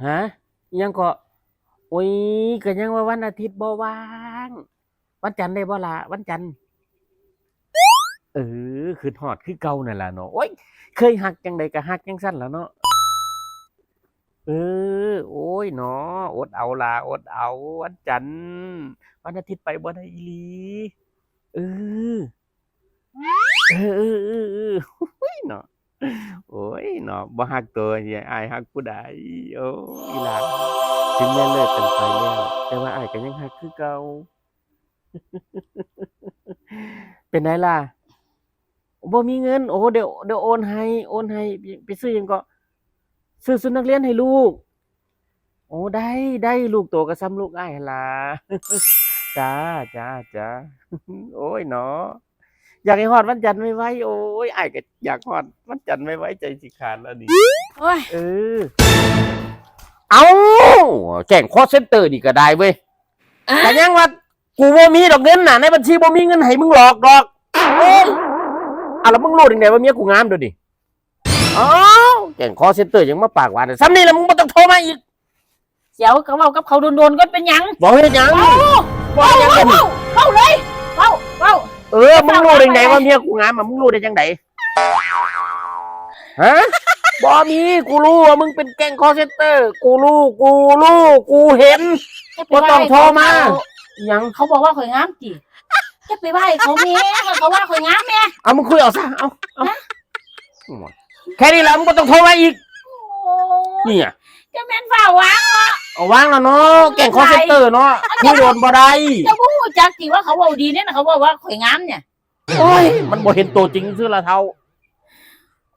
ຮະ? ອີ່ຫຍັງເກາະ? ໂອ້ຍ ກະຍັງວ່າວັນອາທິດບໍ່ວ່າງ. ວັນຈັນໄດ້ບໍ່ລະ? ວັນຈັນ. ເອີ ຄຶດຮອດຄືເກົ່ານັ້ນລະເນາະ. ໂອ້ຍ ເຄີຍຮັກຈັ່ງໃດກະຮັກຈັ່ງຊັ້ນລະເນາະ. ເອີ ໂອ້ຍເນາະ ອົດເອົາລະ ອົດເອົາ. ວັນຈັນ ວັນອາທິດໄປບໍ່ໄດ້ອີ່ຫຼີ. ເອີ ເອີ ເອີ ເອີ ໂອ້ຍເນາະ ໂອ້ຍເນາະ ບໍ່ຮັກໂຕ ຊິໃຫ້ອ້າຍຮັກຜູ້ໃດ? ໂອ້ຍ ອີ່ຫຼ້າ ເຖິງແມ່ນເລີກກັນໄປແລ້ວ ແຕ່ວ່າອ້າຍກໍຍັງຮັກຄືເກົ່າ. ເປັນໃດລະ? ບໍ່ມີເງິນ. ໂອ້ ດຽວ ດຽວໂອນໃຫ້ ໂອນໃຫ້. ໄປຊື້ຫຍັງເກາະ? ຊື້ຊຸດນັກຮຽນໃຫ້ລູກ. ໂອ້ ໄດ້ ໄດ້ ລູກໂຕກໍສ່ຳລູກອ້າຍຫັ້ນລະ. ຈ້າ ຈ້າ ຈ້າ. ໂອ້ຍເນາະ ຢາກໃຫ້ຮອດວັນຈັນໄວໆ. ໂອ້ຍ ອ້າຍກໍຢາກຮອດວັນຈັນໄວໆ ໃຈຊິຂາດແລ້ວນີ້. ໂອ້ຍ ເອີ ເອົ້າ ແກ້ງຄອລເຊັນເຕີນີ້ກໍໄດ້ເວີຍ. ກະຍັງວ່າ ກູບໍ່ມີດອກເງິນນະ ໃນບັນຊີບໍ່ມີເງິນໃຫ້ມຶງຫຼອກດອກ. ເອີຍ ອາ ແລ້ວມຶງຮູ້ຈັ່ງໃດວ່າເມຍກູງາມດຽວນີ້? ອ້າວ ແກ້ງຄອລເຊັນເຕີຍັງມາປາກຫວານ ສ່ຳນີ້ລະ ມຶງບໍ່ຕ້ອງໂທມາອີກ. ດຽວກໍເວົ້າກັບເຂົາດົນໆກ່ອນ ເປັນຫຍັງ? ເວົ້າເຮັດຫຍັງ? ເວົ້າ ເວົ້າເຮັດຫຍັງ? ເວົ້າ ເວົ້າເລີຍ ເວົ້າ ເວົ້າ. ເອີ ມຶງຮູ້ຈັ່ງໃດວ່າເມຍກູງາມອະ? ມຶງຮູ້ໄດ້ຈັ່ງໃດ? ຮະ? ບໍ່ມີ ກູຮູ້ວ່າມຶງເປັນແກ້ງຄອລເຊັນເຕີ ກູຮູ້ ກູຮູ້ ກູເຫັນ. ບໍ່ຕ້ອງໂທມາ. ຫຍັງ? ເຂົາບອກວ່າຂ້ອຍງາມຕິ? ຈະໄປວ່າໃຫ້ເຂົາແມ່ ເຂົາວ່າຂ້ອຍງາມແມ່. ເອົາ ມຶງຄຸຍເອົາຊະ ເອົາ ເອົາ. ຮະ? ໂອ້ຍ ແຄ່ນີ້ລະ ມຶງບໍ່ຕ້ອງໂທມາອີກ. ໂອ້ຍ ນີ້ອະ ຈະແມ່ນຟ້າວວາງເນາະ. ເອົາ ວາງແລ້ວເນາະ ແກ້ງຄອລເຊັນເຕີເນາະ ຄຸຍໂດນບໍ່ໄດ້. ເຈົ້າບໍ່ຮູ້ຈັກຕິວ່າເຂົາເວົ້າດີເດ້ ເຂົາເວົ້າວ່າຂ້ອຍງາມນີ້. ໂອ້ຍ ມັນບໍ່ເຫັນໂຕຈິງຊື່ລະເຖົ້າ.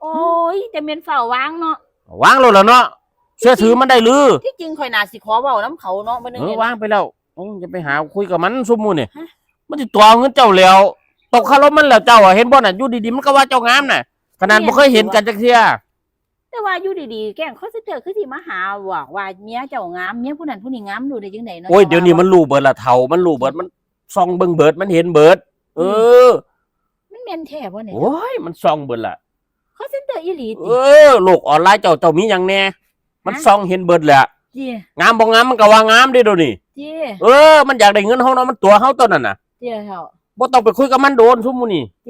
ໂອ້ຍ ແຕ່ແມ່ນຟ້າວວາງເນາະ. ວາງໂລດລະເນາະ ເຊື່ອຖືມັນໄດ້ຫຼື? ທີ່ຈິງຂ້ອຍໜ້າຊິຂໍເວົ້ານຳເຂົາເນາະ ມື້ໜຶ່ງ. ເອີ ວາງໄປແລ້ວ. ໂອ້ຍ ຢ່າໄປຫາຄຸຍກັບມັນຊຸມມື້ນີ້. ຮະ? ມັນຊິຕົວະເງິນເຈົ້າແລ້ວ. ຕົກຄາລົມມັນແລ້ວເຈົ້າອະ ເຫັນບໍ່ນະ? ຢູ່ດີໆມັນກໍວ່າເຈົ້າງາມນະ ຂະໜາດບໍ່ເຄີຍເຫັນກັນຈັກເທື່ອ. ແຕ່ວ່າຢູ່ດີໆ ແກ້ງຄອລເຊັນເຕີຄືຊິມາຫາບອກວ່າເມຍເຈົ້າງາມ ເມຍຜູ້ນັ້ນຜູ້ນີ້ງາມ ຮູ້ໄດ້ຈັ່ງໃດເນາະ? ໂອ້ຍ ດຽວນີ້ມັນຮູ້ເບິດລະເຖົ້າ ມັນຮູ້ເບິດ ມັນສ່ອງເບິ່ງເບິດ ມັນເຫັນເບິດ. ເອີ ມັນແມ່ນແທ້ບໍ່ນີ້? ໂອ້ຍ ມັນສ່ອງເບິດລະ ຄອລເຊັນເຕີອີ່ຫຼີຕິ? ເອີ ໂລກອອນລາຍເຈົ້າ ເຈົ້າມີຫຍັງແດ່? ມັນສ່ອງເຫັນເບິດແຫຼະ. ງາມບໍ່ງາມມັນກໍວ່າງາມເດ້ດຽວນີ້. ເອີ ມັນຢາກໄດ້ເງິນເຮົາເນາະ ມັນຕົວະເຮົາຕົວນັ້ນນະ. ບໍ່ຕ້ອງໄປຄຸຍກັບມັນໂດນຊຸມມື້ນີ້. ໂ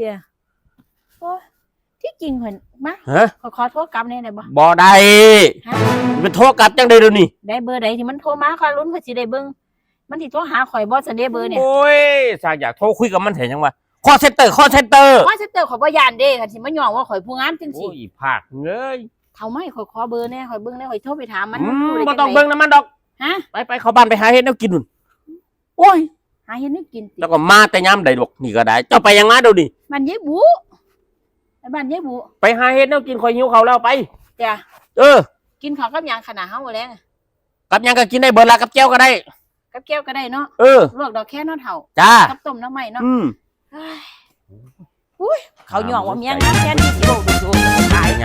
ອ້ຍ ທີ່ຈິງຂ້ອຍ ມາ ຮະ? ຂ້ອຍຂໍໂທກັບແດ່ໄດ້ບໍ່? ບໍ່ໄດ້. ຮະ? ຊິໄປໂທກັບຈັ່ງໃດດຽວນີ້? ໄດ້ເບີໃດທີ່ມັນໂທມາ ຂ້ອຍລຸ້ນ ຂ້ອຍຊິໄດ້ເບິ່ງ ມັນຊິໂທຫາຂ້ອຍບໍ່ຊັ້ນເດເບີນີ້? ໂອ້ຍ ຊ່າງຢາກໂທຄຸຍກັບມັນແທ້ຫຍັງວະ. ຄອລເຊັນເຕີ ຄອລເຊັນເຕີ ຄອລເຊັນເຕີ ຂ້ອຍບໍ່ຢ້ານເດ້ ຄັນຊິມາຍ້ອງວ່າຂ້ອຍຜູ້ງາມຈັ່ງຊີ້. ໂອ້ຍ ອີພາກເອີຍ ເຖົ້າໃໝ່ ຂ້ອຍຂໍເບີແດ່ ຂ້ອຍເບິ່ງແດ່ ຂ້ອຍໂທໄປຖາມມັນ. ບໍ່ຕ້ອງເບິ່ງນຳມັນດອກ. ຮະ? ໄປໆ ເຂົ້າບ້ານໄປຫາເຮັດແນວກິນພຸ້ນ. ໂອ້ຍ ຫາເຮັດແນວກິນຕິ? ເຈົ້າກໍມາແຕ່ຍາມໃດດອກ ນີ້ກໍໄດ້. ເຈົ້າໄປຫຍັງມາດຽວນີ້? ບ້ານຍາຍບຸ ໄປບ້ານຍາຍບຸ ໄປຫາເຮັດແນວກິນ ຂ້ອຍຫິວເຂົ້າແລ້ວ ໄປ. ຈ້າ ເອີ ກິນເຂົ້າກັບຫຍັງຂະໜາດເຮົາມື້ແລງ? ກັບຫຍັງກໍກິນໄດ້ເບິດລະ ກັບແຈ່ວກໍໄດ້. ກັບແຈ່ວກໍໄດ້ເນາະ. ເອີ ລວກດອກແຄເນາະເຖົ້າ. ຈ້າ ກັບຕົ້ມໜໍ່ໄມ້ເນາະ. ອືມ ເຮີ້ຍ ເຂົາຍ້ອງວ່າເມຍງາມ ແທນທີ່ຊິເວົ້າໂດດໆ ຕາຍ.